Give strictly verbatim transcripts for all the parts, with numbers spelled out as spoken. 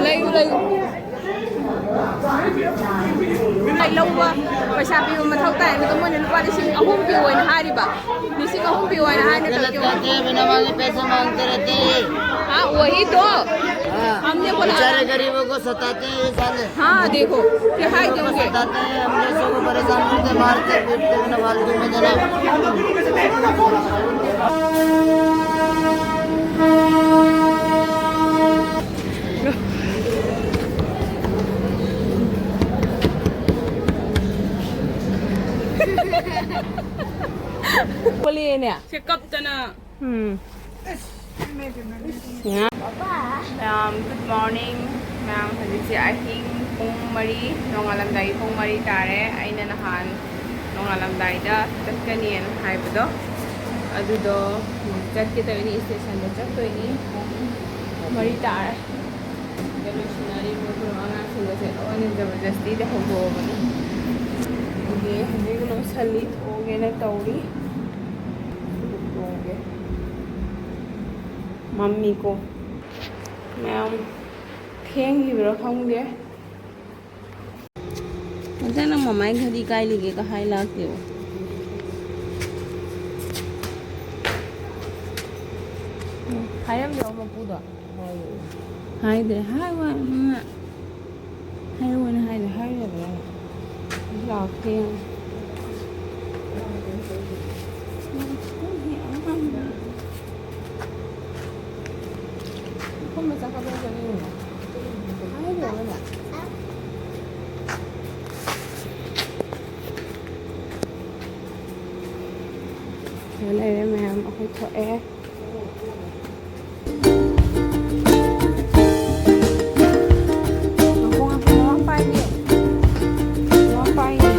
ꯂꯩꯌꯨ, ꯂꯩꯌꯨ꯫ ꯑꯩ ꯂꯧꯕ ꯄꯩꯁꯥ ꯄꯤꯕ ꯃꯊꯧ ꯇꯥꯏ ꯍꯥꯏꯕꯗꯣ ꯃꯣꯏꯅ ꯂꯨꯄꯥ ꯂꯤꯁꯤꯡ ꯑꯍꯨꯝ ꯄꯤꯌꯨ ꯍꯥꯏꯅ ꯍꯥꯏꯔꯤꯕ꯫ ꯂꯤꯁꯤꯡ ꯑꯍꯨꯝ ꯄꯤꯌꯨ ꯍꯥꯏꯅ ꯍꯥꯏꯅ गलत ꯇꯧꯔꯤꯕ। कहते हैं, बिना मांगे पैसे मांगते रहते हैं। हाँ, वही तो। हाँ, हमने बोला। बेचारे गरीबों को सताते हैं ये साले। हाँ, देखो, क्या है गरीबों को तुमके? सताते हैं, हम जैसों को परेशान करते हैं, मारते पीटते बिना फालतू में जना। ꯄꯣꯂꯦꯅꯦ꯫ ꯁꯦ ꯀꯞꯇꯅ꯫ ꯎꯝ꯫ ꯃꯌꯥꯝ, good morning꯫ ꯃꯌꯥꯝ, ꯍꯧꯖꯤꯛꯁꯦ ꯑꯍꯤꯡ ꯄꯨꯡ ꯃꯔꯤ, ꯅꯣꯡꯉꯥꯜꯂꯝꯗꯥꯏꯒꯤ ꯄꯨꯡ ꯃꯔꯤ ꯇꯥꯔꯦ꯫ ꯑꯩꯅ ꯅꯍꯥꯟ ꯅꯣꯡꯉꯥꯜꯂꯝꯗꯥꯏꯗ ꯆꯠꯀꯅꯤꯅ ꯍꯥꯏꯕꯗꯣ, ꯑꯗꯨꯗꯣ ꯆꯠꯀꯦ ꯇꯧꯔꯤꯅꯤ, stationꯗ ꯆꯠꯇꯣꯏꯅꯤ꯫ ꯄꯨꯡ ꯃꯔꯤ ꯇꯥꯔꯦ꯫ ꯑꯗ ꯂꯣꯏꯁꯤꯟꯅꯔꯤ, ꯃꯣꯏ ꯄꯨꯝꯅꯃꯛ ꯑꯉꯥꯡꯁꯤꯡꯒꯁꯦ ꯂꯣꯏꯅ ꯖꯕꯔꯗꯁꯇꯤꯗ ꯍꯧꯗꯣꯛꯑꯕꯅꯤ꯫ ꯑꯗꯨꯒꯤ ꯍꯧꯖꯤꯛ ꯂꯣꯏꯁꯜꯂꯤ, ꯊꯣꯛꯑꯒꯦꯅ ꯇꯧꯔꯤ꯫ ꯊꯣꯛꯑꯒꯦ꯫ ꯃꯝꯃꯤꯀꯣ꯫ ꯃꯌꯥꯝ ꯊꯦꯡꯈꯤꯕ꯭ꯔꯥ ꯈꯪꯗꯦ꯫ ꯑꯗ ꯅꯪ ꯃꯃꯥꯏ ꯘꯔꯤ ꯀꯥꯏ ꯂꯩꯒꯦꯒ ꯍꯥꯏ ꯂꯥꯛꯇꯦꯕ꯫ ꯎꯝ, ꯍꯥꯏꯔꯝꯗ꯭ꯔꯣ ꯃꯄꯨꯗꯣ? ꯍꯥꯏꯗ꯭ꯔꯦ꯫ ꯍꯥꯏ ꯋꯥ, ꯅꯪꯅ ꯍꯥꯏꯔꯛꯑꯣꯅ ꯍꯥꯏꯗꯣ ꯍꯥꯏꯔꯨꯔꯕ ꯅꯪꯅ? ꯂꯥꯛꯇꯦ ꯌꯦꯡꯉꯣ꯫ ꯃꯐꯝ ꯃꯆꯥ ꯀꯗꯥꯏ ꯆꯠꯂꯤꯅꯣ? ꯍꯥꯏꯗ꯭ꯔꯣ ꯅꯪꯅ? ꯁꯤꯗ ꯂꯩꯔꯦ ꯃꯌꯥꯝ, ꯑꯩꯈꯣꯏ ꯊꯣꯛꯑꯦ꯫ ꯉꯥꯏꯈꯣ, ꯉꯥꯏꯈꯣ, ꯃꯃꯥ ꯄꯥꯏꯒꯦ꯫ ꯃꯃꯥ ꯄꯥꯏꯒꯦ꯫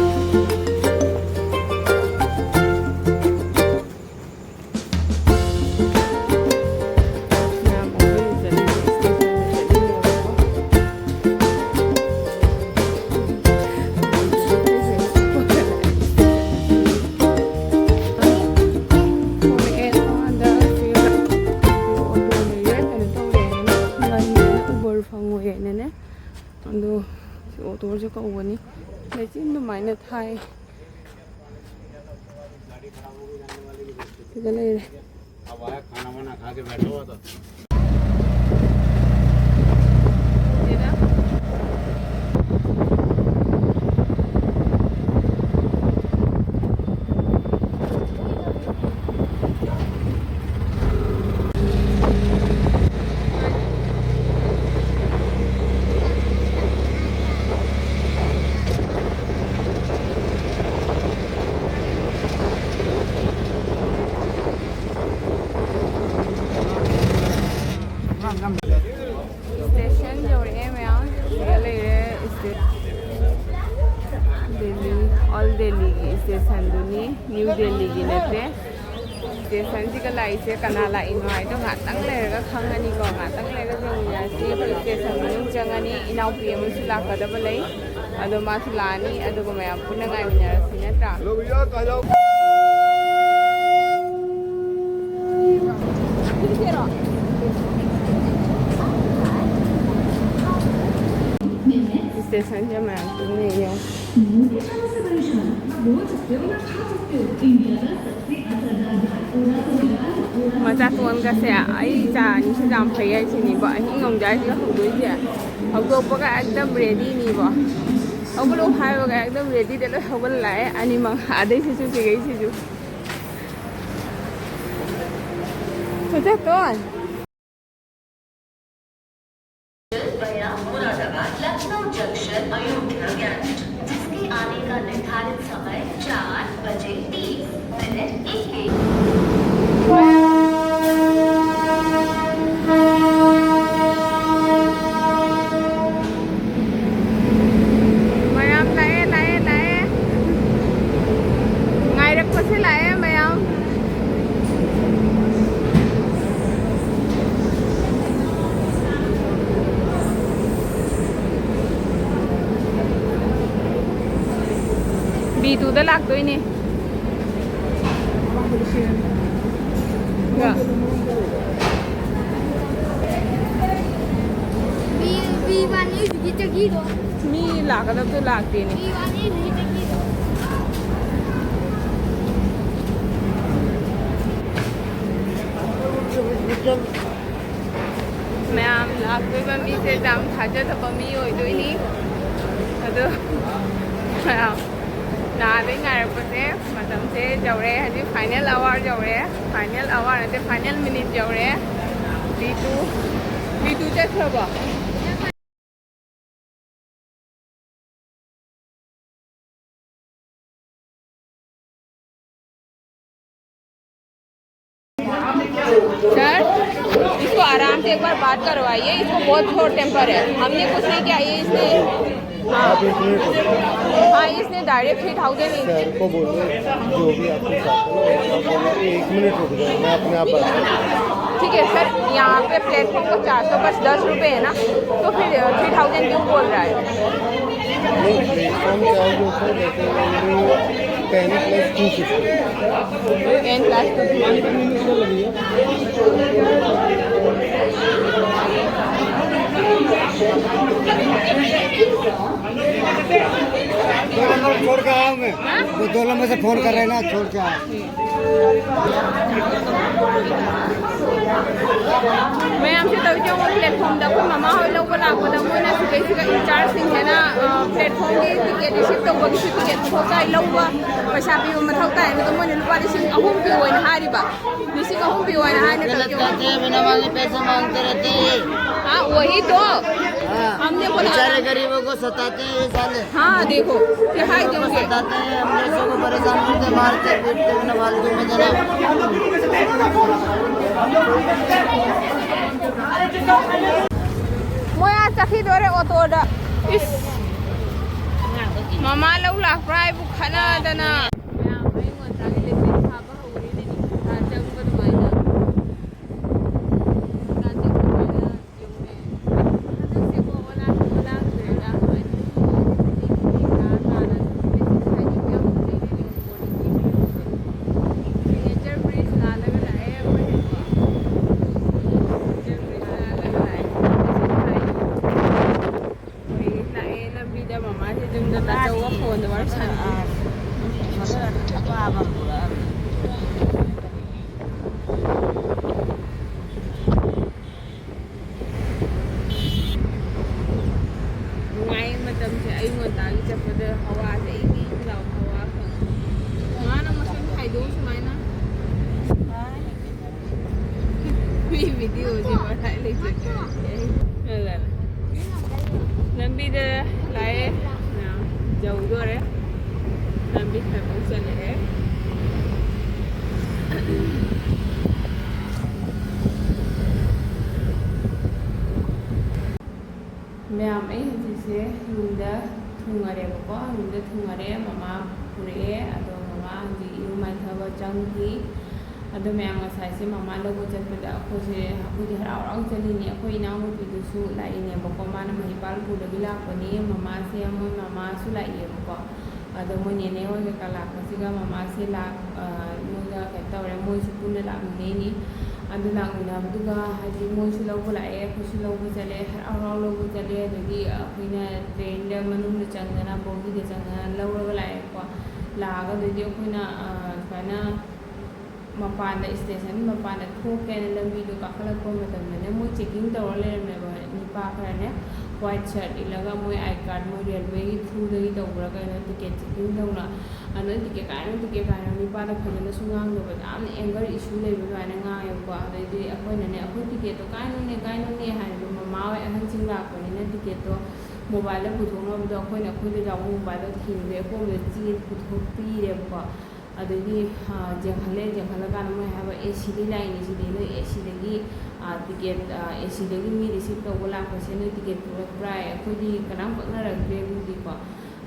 ꯃꯌꯥꯝ ꯑꯩꯈꯣꯏ ꯆꯠꯂꯤꯁꯦ stationꯗ ꯆꯠꯂꯤꯅꯦꯕꯀꯣ꯫ ꯊꯣꯛꯂꯛꯑꯦ, ꯊꯣꯡꯗ꯫ ꯐꯪꯉꯣꯏ ꯍꯥꯏꯅꯅꯦ꯫ ꯑꯗꯣ ꯁꯤ ꯑꯣꯇꯣꯁꯦ ꯀꯧꯕꯅꯤ꯫ ꯂꯩꯆꯤꯟ ꯑꯗꯨꯃꯥꯏꯅ ꯊꯥꯏ꯫ ꯁꯤꯗ ꯂꯩꯔꯦ꯫ अब आया, खाना वाना खा के बैठा हुआ था। ꯁ꯭ꯇꯦꯁꯟ ꯌꯧꯔꯛꯑꯦ ꯃꯌꯥꯝ꯫ ꯁꯤꯗ ꯂꯩꯔꯦ ꯁ꯭ꯇꯦ-, ꯗꯦꯜꯂꯤ, ꯑꯣꯜ ꯗꯦꯜꯂꯤꯒꯤ ꯁ꯭ꯇꯦꯁꯟꯗꯨꯅꯤ, ꯅ꯭ꯌꯨ ꯗꯦꯜꯂꯤꯒꯤ ꯅꯠꯇꯦ꯫ ꯁ꯭ꯇꯦꯁꯟꯁꯤꯒ ꯂꯥꯛꯏꯁꯦ ꯀꯅꯥ ꯂꯥꯛꯏꯅꯣ ꯍꯥꯏꯗꯣ ꯉꯥꯛꯇꯪ ꯂꯩꯔꯒ ꯈꯪꯉꯅꯤꯀꯣ꯫ ꯉꯥꯛꯇꯪ ꯂꯩꯔꯒ ꯌꯦꯡꯃꯤꯟꯅꯔꯁꯤ꯫ ꯑꯩꯈꯣꯏ ꯁ꯭ꯇꯦꯁꯟ ꯃꯅꯨꯡ ꯆꯪꯉꯅꯤ꯫ ꯏꯅꯥꯎꯄꯤ ꯑꯃꯁꯨ ꯂꯥꯛꯀꯗꯕ ꯂꯩ꯫ ꯑꯗꯣ ꯃꯥꯁꯨ ꯂꯥꯛꯑꯅꯤ, ꯑꯗꯨꯒ ꯃꯌꯥꯝ ꯄꯨꯟꯅ ꯉꯥꯏꯃꯤꯟꯅꯔꯁꯤ ꯅꯠꯇ꯭ꯔꯥ? ꯁ꯭ꯇꯦꯁꯟꯁꯦ ꯃꯌꯥꯝ ꯄꯨꯟꯅ ꯌꯦꯡꯉꯣ꯫ ꯃꯆꯥꯇꯣꯟꯒꯁꯦ ꯑꯩ ꯏꯆꯥ ꯑꯅꯤꯁꯤꯗ ꯌꯥꯝ ꯐꯩ ꯍꯥꯏꯁꯤꯅꯦꯕ꯫ ꯑꯍꯤꯡ ꯅꯣꯡꯌꯥꯏꯁꯦ ꯍꯧꯗꯣꯏꯁꯦ꯫ ꯍꯧꯗꯣꯛꯄꯒ ꯑꯦꯛꯗꯝ ꯔꯦꯗꯤꯅꯤꯕꯣ꯫ ꯍꯧꯒꯠꯂꯣ ꯍꯥꯏꯕꯒ ꯑꯦꯛꯗꯝ ꯔꯦꯗꯤꯗ ꯂꯣꯏ ꯍꯧꯒꯠꯂ ꯂꯥꯛꯑꯦ ꯑꯅꯤꯃꯛ꯫ ꯑꯗꯩꯁꯤꯁꯨ ꯆꯤꯒꯩꯁꯤꯁꯨ꯫ ꯃꯆꯥꯇꯣꯟ꯫ गया मुरादाबाद लखनऊ जंक्शन अयोध्या गैट, जिसके आने का निर्धारित समय चार बजे तीस मिनट इक्कीस। ꯃꯌꯥꯝ ꯂꯥꯛꯑꯦ, ꯂꯥꯛꯑꯦ, ꯂꯥꯛꯑꯦ꯫ ꯉꯥꯏꯔꯛꯄꯁꯦ ꯂꯥꯛꯑꯦ ꯃꯌꯥꯝ꯫ ꯕꯤ ꯇꯨꯗ ꯂꯥꯛꯇꯣꯏꯅꯦ꯫ ꯌꯥ꯫ ꯆꯍꯤꯗꯣ꯫ ꯃꯤ ꯂꯥꯛꯀꯗꯕꯗꯣ ꯂꯥꯛꯇꯦꯅꯦ꯫ ꯃꯤ ꯋꯥꯠꯂꯤ, ꯅꯨꯃꯤꯠ ꯆꯍꯤꯗꯣ꯫ ꯃꯌꯥꯝ ꯂꯥꯛꯇꯣꯏꯕ ꯃꯤꯁꯦ ꯌꯥꯝ ꯊꯥꯖꯗꯕ ꯃꯤ ꯑꯣꯏꯗꯣꯏꯅꯤ꯫ ꯑꯗꯣ ꯃꯌꯥꯝ ꯅꯍꯥꯟꯗꯩ ꯉꯥꯏꯔꯛꯄꯁꯦ ꯃꯇꯝꯁꯦ ꯌꯧꯔꯦ꯫ ꯍꯧꯖꯤꯛ final hour ꯌꯧꯔꯦ꯫ Final hour ꯅꯠꯇꯦ, final minute ꯌꯧꯔꯦ꯫ ꯔꯤꯇꯨ, ꯔꯤꯇꯨ ꯆꯠꯈ꯭ꯔꯕꯣ? सर, इसको आराम से एक बार बात करवाइए, इसको बहुत शॉर्ट टेम्पर है। हमने कुछ नहीं किया, ये इसने, हाँ। आप एक मिनट रुको। हाँ, इसने डायरेक्ट थ्री थाउजेंड। सर को बोलो, जो भी आपके साथ है, एक मिनट रुक जाओ, मैं अपने आप बात करता हूँ। ठीक है सर, यहाँ पे प्लेटफॉर्म का चार सौ बस दस रुपये है ना, तो फिर थ्री थाउजेंड क्यों बोल रहा है? नहीं, प्लेटफॉर्म चार्ज होता है, जैसे only ten plus two fifty। Ten plus two fifty। दो नंबर छोड़ के आया हूँ मैं। हाँ? वो दो नंबर से फोन कर रहे हैं ना, छोड़ के आया। ꯃꯌꯥꯝꯁꯦ ꯇꯧꯔꯤꯁꯦ ꯌꯦꯡꯉꯣ, ꯄ꯭ꯂꯦꯠꯐꯣꯝꯗ ꯑꯩꯈꯣꯏ ꯃꯃꯥ ꯍꯣꯏ ꯂꯧꯕ ꯂꯥꯛꯄꯗ ꯃꯣꯏꯅ ꯁꯤꯗꯩꯁꯤꯗ ꯏꯟꯆꯥꯔꯖꯁꯤꯡꯁꯤꯅ, ꯑ, ꯄ꯭ꯂꯦꯠꯐꯣꯝꯒꯤ ꯇꯤꯀꯦꯠ ꯔꯤꯁꯤꯞ ꯇꯧꯕꯒꯤꯁꯨ ꯇꯤꯀꯦꯠ ꯄꯨꯊꯣꯛ ꯇꯥꯏ, ꯂꯧꯕ ꯄꯩꯁꯥ ꯄꯤꯕ ꯃꯊꯧ ꯇꯥꯏ꯫ ꯑꯗꯨꯗ ꯃꯣꯏꯅ ꯂꯨꯄꯥ ꯂꯤꯁꯤꯡ ꯑꯍꯨꯝ ꯄꯤꯌꯣꯅ ꯍꯥꯏꯔꯤꯕ, ꯂꯤꯁꯤꯡ ꯑꯍꯨꯝ ꯄꯤꯌꯣꯅ ꯍꯥꯏꯅ गलत करते हैं, बिना मांगे पैसे मांगते रहते हैं। हाँ, वही तो। हाँ, हमने बोला बेचारे गरीबों को सताते हैं ये साले। हाँ, देखो, ये हाय गरीबों को देंगे। सताते हैं, हम लोगों को परेशान करते हैं, मारते पीटते बिना फालतू में देना। ꯃꯣꯏ ꯑꯥ ꯆꯠꯈꯤꯗꯣꯔꯦ ꯑꯣꯇꯣꯗ꯫ ꯏꯁ! ꯃꯃꯥ ꯂꯧ ꯂꯥꯛꯄ꯭ꯔꯥ ꯍꯥꯏꯕꯨ ꯈꯠꯅꯗꯅ꯫ ꯃꯌꯥꯝ ꯑꯌꯨꯛ ꯉꯟꯇꯥꯒꯤ ꯂꯦꯇ꯭ꯔꯤꯟ ꯐꯥꯕ ꯍꯧꯔꯦꯅꯦ, ꯅꯤꯡꯊꯝꯊꯥ ꯆꯪꯕ ꯑꯗꯨꯃꯥꯏꯅ꯫ ꯍꯧꯖꯤꯛꯀꯥꯟꯁꯦ ꯑꯗꯨꯃꯥꯏꯅ ꯌꯦꯡꯉꯨꯅꯦ꯫ ꯍꯟꯗꯛꯁꯦꯀꯣ ꯑꯣꯂꯥꯡ-, ꯑꯣꯂꯥꯡꯗ꯭ꯔꯦꯗ꯫ Nature breeze ꯂꯥꯜꯂꯒ ꯂꯥꯛꯑꯦ ꯑꯩꯈꯣꯏ꯫ Nature breeze ꯂꯥꯜꯂꯒ ꯂꯥꯛꯑꯦ꯫ ꯐꯣꯟꯗ ꯋꯥꯔꯤ ꯁꯥꯟꯅꯔꯤ꯫ ꯅꯨꯡꯉꯥꯏ ꯃꯇꯝꯁꯦ, ꯑꯌꯨꯛ ꯉꯟꯇꯥꯒꯤ ꯆꯠꯄꯗ ꯍꯋꯥꯁꯦ ꯏꯪ ꯏꯪ ꯂꯥꯎꯕ ꯍꯋꯥ ꯐꯪꯉꯤ꯫ ꯃꯥꯅ ꯃꯁꯝ ꯈꯥꯏꯗꯣꯛꯎ ꯁꯨꯃꯥꯏꯅ꯫ ꯃꯤ ꯚꯤꯗꯤꯑꯣꯁꯦ ꯃꯔꯥꯏ ꯂꯩꯖꯗꯦ꯫ ꯑꯗꯨꯅ ꯂꯝꯕꯤꯗ ꯂꯥꯛꯑꯦ, ꯃꯌꯥꯝ ꯌꯧꯗꯣꯔꯦ꯫ ꯂꯝꯕꯤ ꯈꯔ ꯈꯔ ꯆꯠꯂꯛꯑꯦ꯫ ꯃꯌꯥꯝ, ꯑꯩ ꯍꯧꯖꯤꯛꯁꯦ ꯔꯨꯝꯗ ꯊꯨꯡꯉꯔꯦꯕꯀꯣ, ꯔꯨꯝꯗ ꯊꯨꯡꯉꯔꯦ꯫ ꯃꯃꯥ ꯄꯨꯔꯛꯑꯦ, ꯑꯗꯣ ꯃꯃꯥ ꯍꯧꯖꯤꯛ ꯏꯔꯨ ꯃꯥꯏꯊꯕ ꯆꯪꯈꯤ꯫ ꯑꯗꯣ ꯃꯌꯥꯝ, ꯉꯁꯥꯏꯁꯦ ꯃꯃꯥ ꯂꯧꯕ ꯆꯠꯄꯗ ꯑꯩꯈꯣꯏꯁꯦ, ꯑꯩꯈꯣꯏꯗꯤ ꯍꯔꯥꯎ ꯍꯔꯥꯎ ꯆꯠꯂꯤꯅꯦ꯫ ꯑꯩꯈꯣꯏ ꯏꯅꯥꯎꯅꯨꯄꯤꯗꯨꯁꯨ ꯂꯥꯛꯏꯅꯦꯕꯀꯣ, ꯃꯥꯅ ꯃꯍꯤꯄꯥꯜꯄꯨꯔꯗꯒꯤ ꯂꯥꯛꯄꯅꯦ꯫ ꯃꯃꯥꯁꯦ, ꯃꯣꯏ ꯃꯃꯥꯁꯨ ꯂꯥꯛꯏꯑꯕꯀꯣ꯫ ꯑꯗꯣ ꯃꯣꯏ ꯅꯦꯅꯦ ꯍꯣꯏ ꯀꯩꯀꯥ ꯂꯥꯛꯄꯁꯤꯒ ꯃꯃꯥꯁꯦ ꯂꯥꯛ-, ꯑ, ꯃꯣꯏꯒ ꯀꯩꯅꯣ ꯇꯧꯔꯦ, ꯃꯣꯏꯁꯨ ꯄꯨꯟꯅ ꯂꯥꯛꯃꯤꯟꯅꯩꯅꯤ꯫ ꯑꯗꯨ ꯂꯥꯛꯃꯤꯟꯅꯕꯗꯨꯒ ꯍꯥꯏꯗꯤ ꯃꯣꯏꯁꯨ ꯂꯧꯕ ꯂꯥꯛꯑꯦ, ꯑꯩꯈꯣꯏꯁꯨ ꯂꯧꯕ ꯆꯠꯂꯦ, ꯍꯔꯥꯎ ꯍꯔꯥꯎ ꯂꯧꯕ ꯆꯠꯂꯦ꯫ ꯑꯗꯒꯤ ꯑꯩꯈꯣꯏꯅ ꯇ꯭ꯔꯦꯟꯗ ꯃꯅꯨꯡꯗ ꯆꯪꯗꯅ, ꯕꯣꯒꯤꯗ ꯆꯪꯗꯅ ꯂꯧꯔꯒ ꯂꯥꯛꯑꯦꯕꯀꯣ꯫ ꯂꯥꯛꯑꯒ ꯑꯗꯩꯗꯤ ꯑꯩꯈꯣꯏꯅ, ꯑ, ꯁꯨꯃꯥꯏꯅ ꯃꯄꯥꯟꯗ, ꯏꯁꯇꯦꯁꯟ ꯃꯄꯥꯟꯗ ꯊꯣꯛꯀꯦꯅ ꯂꯝꯕꯤꯗꯣ ꯀꯥꯈꯠꯂꯛꯄ ꯃꯇꯝꯗꯅꯦ, ꯃꯣꯏ ꯆꯦꯛꯀꯤꯡ ꯇꯧꯔ ꯂꯩꯔꯝꯃꯦꯕ꯫ ꯅꯨꯄꯥ ꯈꯔꯅꯦ, ꯋꯥꯏꯠ ꯁꯔꯠ ꯏꯜꯂꯒ, ꯃꯣꯏ ꯑꯥꯏ ꯀꯥꯔꯗ, ꯃꯣꯏ ꯔꯦꯜꯋꯦꯒꯤ ꯊ꯭ꯔꯨꯗꯒꯤ ꯇꯧꯕ꯭ꯔꯥ ꯀꯩꯅꯣ, ꯇꯤꯀꯦꯠ ꯆꯦꯛꯀꯤꯡ ꯇꯧꯅ꯫ ꯑꯗꯣ ꯇꯤꯀꯦꯠ ꯀꯥꯏꯅꯣ, ꯇꯤꯀꯦꯠ ꯀꯥꯏꯅꯣ, ꯅꯨꯄꯥꯗꯣ ꯐꯖꯅꯁꯨ ꯉꯥꯡꯗꯕ, ꯌꯥꯝꯅ ꯑꯦꯡꯒꯔ ꯏꯁꯨ ꯂꯩꯕ ꯑꯗꯨꯃꯥꯏꯅ ꯉꯥꯡꯉꯦꯕꯀꯣ꯫ ꯑꯗꯩꯗꯤ ꯑꯩꯈꯣꯏꯅꯅꯦ, "ꯑꯩꯈꯣꯏ ꯇꯤꯀꯦꯠꯇꯣ ꯀꯥꯏꯅꯣꯅꯦ, ꯀꯥꯏꯅꯣꯅꯦ" ꯍꯥꯏꯔꯤꯕ ꯃꯃꯥ ꯍꯣꯏ ꯑꯍꯟꯁꯤꯡ ꯂꯥꯛꯄꯅꯤꯅ, ꯇꯤꯀꯦꯠꯇꯣ ꯃꯣꯕꯥꯏꯜꯗ ꯄꯨꯊꯣꯛꯅꯕꯗꯣ ꯑꯩꯈꯣꯏꯅ ꯑꯩꯈꯣꯏꯗ ꯌꯥꯎꯕ ꯃꯣꯕꯥꯏꯜꯗꯣ ꯊꯤꯕꯗ ꯑꯩꯈꯣꯏꯗ ꯆꯦ ꯄꯨꯊꯣꯛꯄꯤꯔꯦꯕꯀꯣ꯫ ꯑꯗꯩꯗꯤ, ꯑ, ꯆꯦꯟꯈꯠꯂꯦ, ꯆꯦꯟꯈꯠꯂꯀꯥꯟꯗ ꯃꯣꯏ ꯍꯥꯏꯕ, "ꯑꯦ ꯁꯤꯗꯤ ꯂꯥꯛꯏꯅꯦ ꯁꯤꯗꯤ, ꯅꯣꯏ ꯑꯦ ꯁꯤꯗꯒꯤ, ꯑ, ꯇꯤꯀꯦꯠ, ꯑ, ꯑꯦ ꯁꯤꯗꯒꯤ ꯃꯤ ꯔꯤꯁꯤꯞ ꯇꯧꯕ ꯂꯥꯛꯄꯁꯦ ꯅꯣꯏ ꯇꯤꯀꯦꯠ ꯄꯨꯔꯛꯄ꯭ꯔꯥ?" ꯑꯩꯈꯣꯏꯗꯤ ꯀꯅꯥꯝ ꯀꯛꯅꯔꯛꯇ꯭ꯔꯦ ꯑꯗꯨꯗꯤꯀꯣ꯫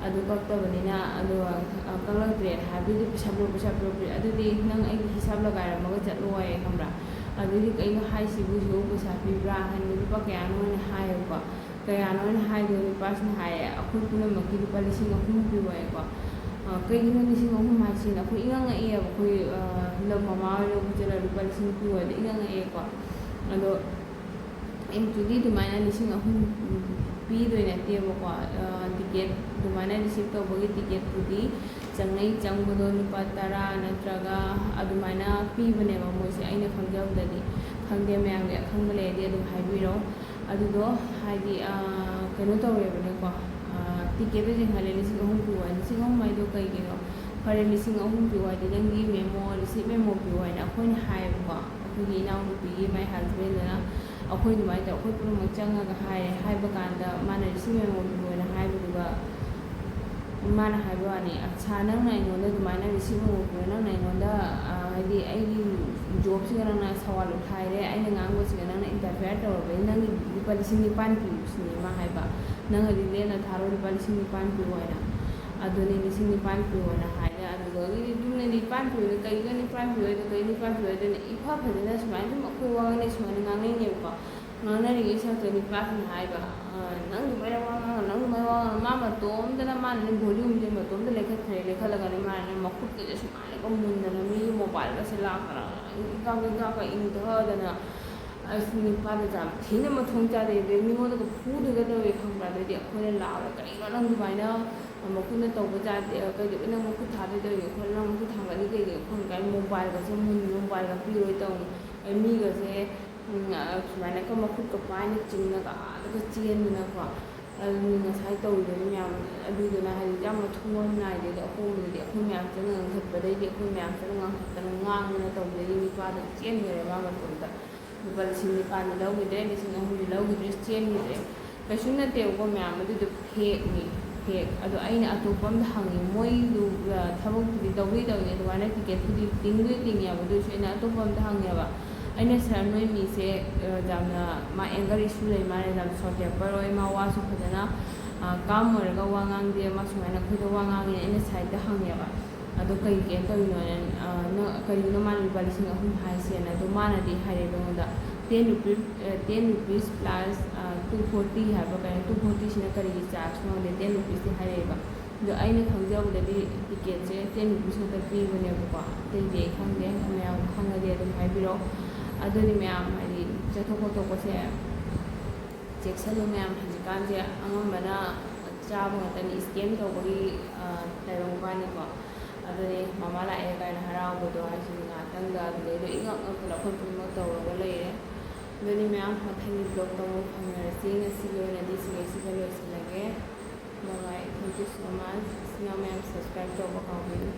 ꯑꯗꯨ ꯀꯛꯇꯕꯅꯤꯅ, ꯑꯗꯣ, ꯑ, ꯀꯛꯂꯛꯇ꯭ꯔꯦ ꯍꯥꯏꯕꯗꯨꯗꯤ, "ꯄꯩꯁꯥ ꯄꯤꯔꯛꯑꯣ, ꯄꯩꯁꯥ ꯄꯤꯔꯛꯑꯣ, ꯄꯤꯔꯛꯑꯣ, ꯑꯗꯨꯗꯤ ꯅꯪ ꯑꯩꯒꯤ ꯍꯤꯁꯥꯞ ꯂꯒꯥꯏꯔꯝꯃꯒ ꯆꯠꯂꯣ" ꯍꯥꯏꯌꯦ, ꯈꯪꯕ꯭ꯔꯥ? ꯑꯗꯨꯗꯤ ꯀꯩꯅꯣ ꯍꯥꯏꯁꯤꯕꯨ, ꯁꯤꯕꯨ ꯄꯩꯁꯥ ꯄꯤꯕ꯭ꯔꯥ ꯍꯥꯏꯅ, "ꯂꯨꯄꯥ ꯀꯌꯥꯅꯣ?" ꯍꯥꯏꯅ ꯍꯥꯏꯌꯦꯕꯀꯣ꯫ "ꯀꯌꯥꯅꯣ?" ꯍꯥꯏꯅ ꯍꯥꯏꯗꯣ, ꯅꯨꯄꯥꯁꯤꯅ ꯍꯥꯏꯌꯦ, "ꯑꯩꯈꯣꯏ ꯄꯨꯝꯅꯃꯛꯀꯤ ꯂꯨꯄꯥ ꯂꯤꯁꯤꯡ ꯑꯍꯨꯝ ꯄꯤꯌꯣ" ꯍꯥꯏꯌꯦꯀꯣ꯫ ꯑ, ꯀꯩꯒꯤꯅꯣ ꯂꯤꯁꯤꯡ ꯑꯍꯨꯝ ꯍꯥꯏꯁꯤꯅ? ꯑꯩꯈꯣꯏ ꯏꯉꯛ ꯉꯛꯑꯦꯕ꯫ ꯑꯩꯈꯣꯏ, ꯑ, ꯂꯝ ꯃꯃꯥ ꯍꯣꯏ ꯂꯧꯕ ꯆꯠꯂꯒ ꯂꯨꯄꯥ ꯂꯤꯁꯤꯡ ꯄꯤꯌꯣ ꯍꯥꯏꯗꯣ ꯏꯉꯛ ꯉꯛꯑꯦꯀꯣ꯫ ꯑꯗꯣ ꯑꯦꯟꯇ꯭ꯔꯤꯗꯤ ꯑꯗꯨꯃꯥꯏꯅ ꯂꯤꯁꯤꯡ ꯑꯍꯨꯝ ꯄꯤꯗꯣꯏ ꯅꯠꯇꯦꯕꯀꯣ꯫ ꯇꯤꯀꯦꯠ ꯑꯗꯨꯃꯥꯏꯅ ꯔꯤꯁꯤꯞ ꯇꯧꯕꯒꯤ ꯇꯤꯀꯦꯠꯄꯨꯗꯤ ꯆꯪꯅꯩ꯫ ꯆꯪꯕꯗꯣ ꯂꯨꯄꯥ ꯇꯔꯥ ꯅꯠꯇ꯭ꯔꯒ ꯑꯗꯨꯃꯥꯏꯅ ꯄꯤꯕꯅꯦꯕ ꯃꯣꯏꯁꯦ, ꯑꯩꯅ ꯈꯪꯖꯕꯗꯗꯤ꯫ ꯈꯪꯗꯦ, ꯃꯌꯥꯝꯒꯤ ꯑꯈꯪꯕ ꯂꯩꯔꯗꯤ ꯑꯗꯨꯝ ꯍꯥꯏꯕꯤꯔꯣ꯫ ꯑꯗꯨꯗꯣ ꯍꯥꯏꯗꯤ ꯀꯩꯅꯣ ꯇꯧꯔꯦꯕꯅꯦꯀꯣ, ꯇꯤꯀꯦꯠꯇꯣ ꯆꯤꯡꯈꯠꯂꯦ, ꯂꯤꯁꯤꯡ ꯑꯍꯨꯝ ꯄꯤꯌꯨ ꯍꯥꯏ꯫ ꯂꯤꯁꯤꯡ ꯑꯍꯨꯝ ꯍꯥꯏꯗꯣ ꯀꯩꯒꯤꯅꯣ? ꯐꯔꯦ, ꯂꯤꯁꯤꯡ ꯑꯍꯨꯝ ꯄꯤꯌꯨ ꯍꯥꯏꯗꯤ ꯅꯪꯒꯤ ꯃꯦꯃꯣ, ꯔꯤꯁꯤꯞ ꯃꯦꯃꯣ ꯄꯤꯌꯨ ꯍꯥꯏꯅ ꯑꯩꯈꯣꯏꯅ ꯍꯥꯏꯌꯦꯕꯀꯣ꯫ ꯑꯩꯈꯣꯏꯒꯤ ꯏꯅꯥꯎꯅꯨꯄꯤꯒꯤ ꯃꯥꯏ ꯍꯁꯕꯦꯟꯗꯅ ꯑꯩꯈꯣꯏ ꯑꯗꯨꯃꯥꯏꯅ ꯇꯧꯔ ꯑꯩꯈꯣꯏ ꯄꯨꯝꯅꯃꯛ ꯆꯪꯉꯒ ꯍꯥꯏꯔꯦ꯫ ꯍꯥꯏꯕ ꯀꯥꯟꯗ ꯃꯥꯅ ꯔꯤꯁꯤꯞ ꯃꯦꯃꯣ ꯄꯤꯌꯨ ꯍꯥꯏꯅ ꯍꯥꯏꯕꯗꯨꯒ ꯃꯥꯅ ꯍꯥꯏꯕ ꯋꯥꯅꯤ, "ꯑꯁꯥ, ꯅꯪꯅ ꯑꯩꯉꯣꯟꯗ ꯑꯗꯨꯃꯥꯏꯅ ꯔꯤꯁꯤꯞ ꯃꯦꯃꯣ ꯄꯤꯌꯨ, ꯅꯪꯅ ꯑꯩꯉꯣꯟꯗ ꯍꯥꯏꯗꯤ ꯑꯩꯒꯤ ꯖꯣꯕꯁꯤꯒ ꯅꯪꯅ ꯁꯋꯥꯜ ꯎꯊꯥꯏꯔꯦ, ꯑꯩꯅ ꯉꯥꯡꯕꯁꯤꯒ ꯅꯪꯅ ꯏꯟꯇꯔꯐꯤꯌꯔ ꯇꯧꯔꯕꯅꯤ, ꯅꯪꯒꯤ ꯂꯨꯄꯥ ꯂꯤꯁꯤꯡ ꯅꯤꯄꯥꯟ ꯄꯤꯌꯨ ꯁꯤꯅꯤ ꯃꯥ ꯍꯥꯏꯕ꯫ ꯅꯪ ꯑꯗꯨ ꯂꯦꯝꯅ ꯊꯥꯔꯣ, ꯂꯨꯄꯥ ꯂꯤꯁꯤꯡ ꯅꯤꯄꯥꯟ ꯄꯤꯌꯨ ꯍꯥꯏꯅ꯫ ꯑꯗꯨꯅꯤ, ꯂꯤꯁꯤꯡ ꯅꯤꯄꯥꯟ ꯄꯤꯌꯨ ꯍꯥꯏꯅ ꯍꯥꯏꯔꯦ꯫ ꯑꯗꯨꯗꯒꯤꯗꯤ ꯑꯗꯨꯝꯅ ꯅꯤꯄꯥꯟ ꯄꯤꯌꯨ ꯍꯥꯏꯗꯣ ꯀꯩꯒꯤꯅꯣ ꯅꯤꯄꯥꯟ ꯄꯤꯌꯨ ꯍꯥꯏꯗꯣ, ꯀꯩ ꯅꯤꯄꯥꯟ ꯄꯤꯌꯨ ꯍꯥꯏꯗꯣꯅ ꯏꯐ ꯐꯖꯅ ꯁꯨꯃꯥꯏꯅ ꯑꯗꯨꯝ ꯑꯩꯈꯣꯏ ꯋꯥ ꯉꯥꯡꯅꯩ ꯁꯨꯃꯥꯏꯅ ꯉꯥꯡꯅꯩꯅꯦꯕꯀꯣ꯫ ꯉꯥꯡꯅꯔꯤꯉꯩ ꯁꯛꯇꯣ ꯅꯤꯄꯥꯁꯤꯅ ꯍꯥꯏꯕ, "ꯅꯪ ꯑꯗꯨꯃꯥꯏꯅ ꯋꯥ ꯉꯥꯡꯉ, ꯅꯪ ꯑꯗꯨꯃꯥꯏꯅ ꯋꯥ ꯉꯥꯡꯉ", ꯃꯥ ꯃꯇꯣꯝꯇꯅ ꯃꯥꯅꯅꯦ ꯚꯣꯂ꯭ꯌꯨꯝꯁꯦ ꯃꯇꯣꯝꯇ ꯂꯩꯈꯠꯈ꯭ꯔꯦ꯫ ꯂꯩꯈꯠꯂꯒꯅꯦ ꯃꯥꯅꯅꯦ ꯃꯈꯨꯠꯀꯁꯦ ꯁꯨꯃꯥꯏꯅꯒ ꯃꯨꯟꯗꯅ ꯃꯤꯒꯤ ꯃꯣꯕꯥꯏꯜꯒꯁꯦ ꯂꯥꯛꯇꯅ ꯏꯀꯥꯛ ꯏꯀꯥꯛꯀ ꯏꯪꯊꯗꯅ, ꯑꯁ ꯅꯨꯄꯥꯗ ꯌꯥꯝ ꯊꯤꯅ ꯃꯊꯣꯡ ꯆꯥꯗꯦ꯫ ꯑꯗꯩ ꯃꯤꯉꯣꯟꯗꯒ ꯐꯨꯗꯣꯏꯒ ꯇꯧꯋꯦ ꯈꯪꯕ꯭ꯔꯥ? ꯑꯗꯩꯗꯤ ꯑꯩꯈꯣꯏꯅ ꯂꯥꯎꯔꯦ, "ꯀꯩꯅꯣ ꯅꯪ ꯑꯗꯨꯃꯥꯏꯅ ꯃꯈꯨꯠꯅ ꯇꯧꯕ ꯌꯥꯗꯦ, ꯀꯩꯗꯧꯕꯩ ꯅꯪ ꯃꯈꯨꯠ ꯊꯥꯗꯣꯏ ꯇꯧꯔꯤꯅꯣ? ꯈꯣꯠꯂꯣ, ꯅꯪ ꯃꯈꯨꯠ ꯊꯥꯡꯒꯠꯂꯤ ꯀꯩꯒꯤꯅꯣ?" ꯈꯣꯠꯂꯣ ꯀꯥꯏꯅ ꯃꯣꯕꯥꯏꯜꯒꯁꯦ ꯃꯨꯟ, ꯃꯣꯕꯥꯏꯜꯒ ꯄꯤꯔꯣꯏ ꯇꯧꯅꯤ꯫ ꯑꯩ ꯃꯤꯒꯁꯦ ꯎꯝ, ꯑ, ꯁꯨꯃꯥꯏꯅꯒ ꯃꯈꯨꯠꯀ ꯄꯥꯏꯅ ꯆꯤꯡꯉꯒ ꯑꯥꯗꯒ ꯆꯦꯟꯗꯅꯀꯣ꯫ ꯑꯗꯨ ꯉꯁꯥꯏ ꯇꯧꯔꯤꯕ ꯃꯌꯥꯝ ꯑꯗꯨꯗꯨꯅ ꯍꯥꯏꯗꯤ ꯌꯥꯝ ꯃꯊꯣꯡ ꯃꯔꯝ ꯅꯥꯏꯗꯦ꯫ ꯑꯗꯣ ꯑꯀꯣꯟꯕꯗꯗꯤ ꯑꯩꯈꯣꯏ ꯃꯌꯥꯝꯁꯤꯅ ꯉꯥꯡꯈꯠꯄꯗꯩꯗꯤ ꯑꯩꯈꯣꯏ ꯃꯌꯥꯝꯁꯤꯅ ꯉꯥꯡꯈꯠꯇꯅ ꯉꯥꯡꯗꯅ ꯇꯧꯕꯗꯒꯤ ꯅꯨꯄꯥꯗꯣ ꯆꯦꯟꯈ꯭ꯔꯦ ꯃꯥ ꯃꯇꯣꯝꯇ꯫ ꯂꯨꯄꯥ ꯂꯤꯁꯤꯡ ꯅꯤꯄꯥꯟꯗꯤ ꯂꯧꯈꯤꯗ꯭ꯔꯦ, ꯂꯤꯁꯤꯡ ꯑꯍꯨꯝꯗꯤ ꯂꯧꯈꯤꯗ꯭ꯔꯦ, ꯆꯦꯟꯈꯤꯗ꯭ꯔꯦ꯫ ꯀꯩꯁꯨ ꯅꯠꯇꯦꯕꯀꯣ ꯃꯌꯥꯝ, ꯑꯗꯨꯗꯣ ꯐꯦꯛꯅꯤ, ꯐꯦꯛ꯫ ꯑꯗꯣ ꯑꯩꯅ ꯑꯇꯣꯞꯄ ꯑꯝꯗ ꯍꯪꯉꯦ, ꯃꯣꯏꯗꯨ, ꯑ, ꯊꯕꯛꯄꯨꯗꯤ ꯇꯧꯕꯨꯗꯤ ꯇꯧꯅꯤ, ꯑꯗꯨꯃꯥꯏꯅ ꯇꯤꯀꯦꯠꯄꯨꯗꯤ ꯇꯤꯡꯕꯨꯗꯤ ꯇꯤꯡꯉꯦꯕ, ꯑꯗꯨ ꯑꯣꯏꯔꯁꯨ ꯑꯩꯅ ꯑꯇꯣꯞꯄ ꯑꯝꯗ ꯍꯪꯉꯦꯕ꯫ ꯑꯩꯅ, "ꯁꯥꯔ, ꯅꯣꯏ ꯃꯤꯁꯦ, ꯑ, ꯌꯥꯝꯅ ꯃꯥ ꯑꯦꯡꯒꯔ ꯏꯁꯨ ꯂꯩ ꯃꯥꯜꯂꯦ, ꯌꯥꯝ ꯁꯣꯔꯠ ꯇꯦꯝꯄꯔ ꯑꯣꯏ, ꯃꯥ ꯋꯥꯁꯨ ꯐꯖꯅ, ꯑ, ꯀꯥꯝ ꯑꯣꯏꯔꯒ ꯋꯥ ꯉꯥꯡꯗꯦ, ꯃꯥ ꯁꯨꯃꯥꯏꯅ ꯑꯩꯈꯣꯏꯗ ꯋꯥ ꯉꯥꯡꯉꯦ", ꯑꯩꯅ ꯁꯥꯏꯠꯇ ꯍꯪꯉꯦꯕ꯫ ꯑꯗꯣ ꯀꯩ ꯀꯩꯅꯣ ꯇꯧꯔꯤꯅꯣꯅ, ꯑ, "ꯅꯪ ꯀꯔꯤꯒꯤꯅꯣ ꯃꯥꯅ ꯂꯨꯄꯥ ꯂꯤꯁꯤꯡ ꯑꯍꯨꯝ ꯍꯥꯏꯁꯦꯅ?" ꯑꯗꯣ ꯃꯥꯅꯗꯤ ꯍꯥꯏꯔꯛꯑꯦꯕ ꯑꯩꯉꯣꯟꯗ, "ten rupees, ꯑ, ten rupees plus, ꯑ, two forty ꯍꯥꯏꯕ ꯀꯩꯅꯣ, two forty ꯁꯤꯅ ꯀꯔꯤꯒꯤ ꯆꯥꯔꯖꯅꯣ ꯈꯪꯗꯦ, ten rupees ꯇꯤ ꯍꯥꯏꯔꯛꯑꯦꯕ"꯫ ꯑꯗꯣ ꯑꯩꯅ ꯈꯪꯖꯕꯗꯗꯤ ꯇꯤꯀꯦꯠꯁꯦ ten rupees ꯈꯛꯇ ꯄꯤꯕꯅꯦꯕꯀꯣ, ꯑꯇꯩꯗꯤ ꯑꯩ ꯈꯪꯗꯦ, ꯃꯌꯥꯝ ꯈꯪꯉꯗꯤ ꯑꯗꯨꯝ ꯍꯥꯏꯕꯤꯔꯛꯑꯣ꯫ ꯑꯗꯨꯅꯤ ꯃꯌꯥꯝ, ꯍꯥꯏꯗꯤ ꯆꯠꯊꯣꯛ ꯈꯣꯠꯇꯣꯛꯄꯁꯦ ꯆꯦꯛꯁꯜꯂꯨ ꯃꯌꯥꯝ, ꯍꯧꯖꯤꯛꯀꯥꯟꯁꯦ ꯑꯉꯝꯕꯅ ꯆꯥꯕ ꯉꯥꯛꯇꯅꯤ, scam ꯇꯧꯕꯒꯤ ꯇꯥꯏꯕꯪꯄꯥꯟꯅꯤꯀꯣ꯫ ꯑꯗꯨꯅꯤ ꯃꯃꯥ ꯂꯥꯛꯑꯦ ꯀꯥꯏꯅ ꯍꯔꯥꯎꯕꯗꯣ ꯍꯥꯏꯁꯤꯗꯤ ꯉꯥꯏꯍꯥꯛꯇꯪꯗ, ꯑꯗꯨꯗꯩꯗ ꯏꯉꯛ ꯉꯛꯇꯅ ꯑꯩꯈꯣꯏ ꯄꯨꯝꯅꯃꯛ ꯇꯧꯔꯒ ꯂꯩꯔꯦ꯫ ꯑꯗꯨꯅꯤ ꯃꯌꯥꯝ, ꯃꯊꯪꯒꯤ vlogꯇ ꯑꯃꯨꯛ ꯐꯪꯅꯔꯁꯤ꯫ ꯉꯁꯤꯒꯤ ꯑꯣꯏꯅꯗꯤ ꯁꯤꯈꯩꯁꯤꯗ ꯂꯣꯏꯁꯤꯜꯂꯒꯦ꯫ Bye bye, thank you so much꯫ ꯏꯆꯤꯟ ꯏꯅꯥꯎ ꯃꯌꯥꯝ subscribe ꯇꯧꯕ ꯀꯥꯎꯕꯤꯅꯨ꯫